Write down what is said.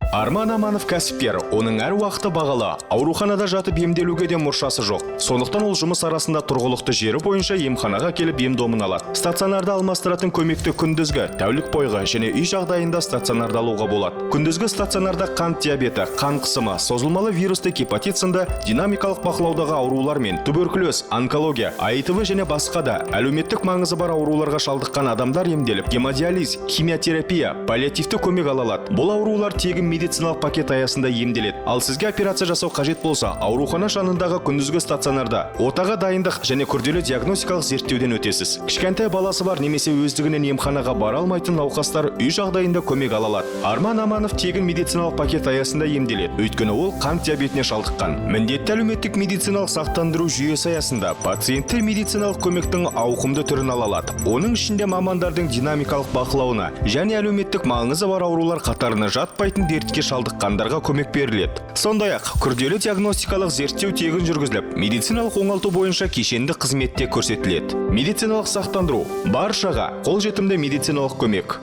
Арман Аманов кәсіпкер, оның әр уақыты бағалы. Ауруханада жатып емделуге де мұршасы жоқ. Сондықтан ол жұмыс арасында тұрғылықты жері бойынша емханаға келіп, ем домын алады. Стационарда алмастыратын көмекті күндізгі, тәулік бойғы және үй жағдайында стационарда алуға болады. Күндізгі стационарда қант диабеті, қан қысымы, созылмалы вирусты гепатит сынды динамикалық бақылаудағы аурулар мен туберкулез, онкология, АИТВ және басқа да әлеуметтік маңызы бар ауруларға шалдыққан адамдар емделіп, гемодиализ, химиотерапия, паллиативті көмек ала алады. Бұл аурулар тегін медициналық пакет аясында емделеді. Ал сізге операция жасау қажет болса, аурухана жанындағы күндізгі стационарда отаға дайындық және күрделі диагностикалық зерттеуден өтесіз. Кішкентай баласы бар немесе өздігінен емханаға бара алмайтын науқастар үй жағдайында көмек ала алады. Арман Аманов тегін медициналық пакет аясында емделеді, өйткені ол қант диабетіне шалдыққан. Міндетті әлеуметтік медициналық сақтандыру жүйесі аясында пациенттер медициналық көмектің ауқымды түрін ала алады. Оның ішінде мамандардың динамикалық бақылауына және әлеуметтік маңызы бар аурулар қатарына жатпайтын дертке шалдыққандарға көмек беріледі. Сондай ақ күрделі диагностикалық зерттеу тегін жүргізіліп, медициналық оңалту бойынша кешенді қызметте көрсетіледі. Медициналық сақтандыру – баршаға қолжетімді медициналық көмек.